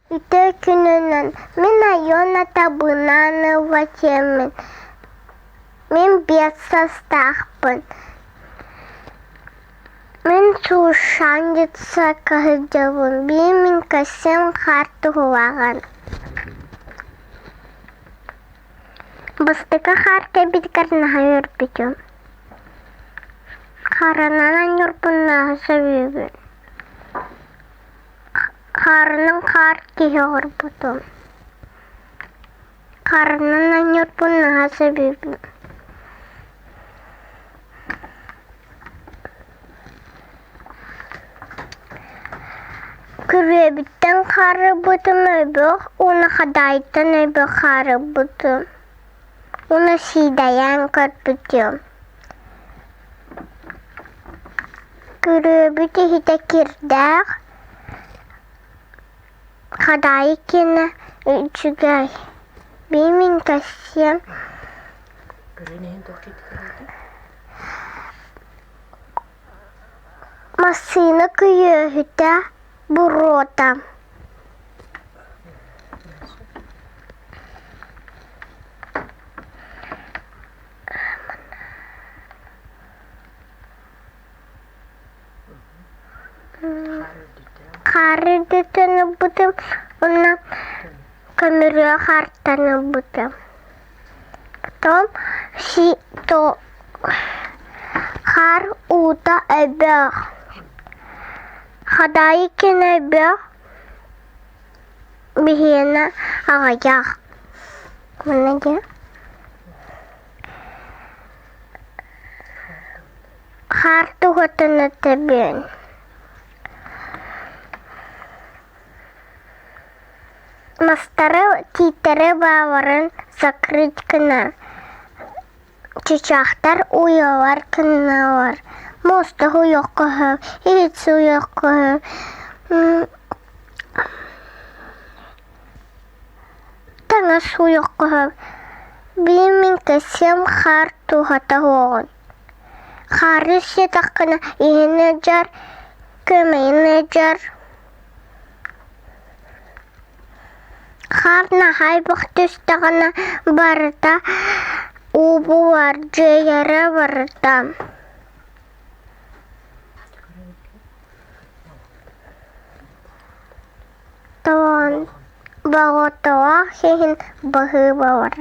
Үтүө күнүнэн, мин Алена Табунанова диэммин. Мин 5 саастаахпын. Мин Сушан детсадка сылдьабын. Биир мин кэссиэм хаар туһулаҕын. Бастакы хаар кэлбитигэр наһаа үөрбүтүм. Харанан анньырбын наһаа сөбүлүүбүн. Хаарынан хаар киһи оҥорбутум. Хаарынан анньырбын наһаа сөбүлүүбүн. Күрүөбүттэн хаарырбытым өйбөх уонна хадаайыттан өйбөх хаарырбытым. Уонна сиидэйээн көрбүтүм. Күрүөбүт иһитэ кирдээх, хадаайы киэнэ үчүгэй. Биир мин кэссиэм массыына күйүөһүтэ буруота. Хаары үрдүттэн ылбытым уонна көмүрүө хаартан ылбытым. Потом хаар уута өбөх. Хадаайы кэнэ өбөх биһиэнэ аҕыйах. Манна диэн Хаар туһатын этэбин. Мастары, тииттэри бааларын закрыть гына чычаахтар уйалар гыналар. Муоста уйуохха сөп, иһит сууйуохха сөп, таҥас сууйуохха сөп. Биир мин кэссиэм хаар туһата суоҕун. Хаары сиэтэххинэ иһин ыалдьар, күөмэйин ыалдьар. Хаар наһаа элбэх түстэҕинэ барыта уу буолар, дьиэйэрэ барыта. Тоҕон боҕотоох иһин быһыы буолар.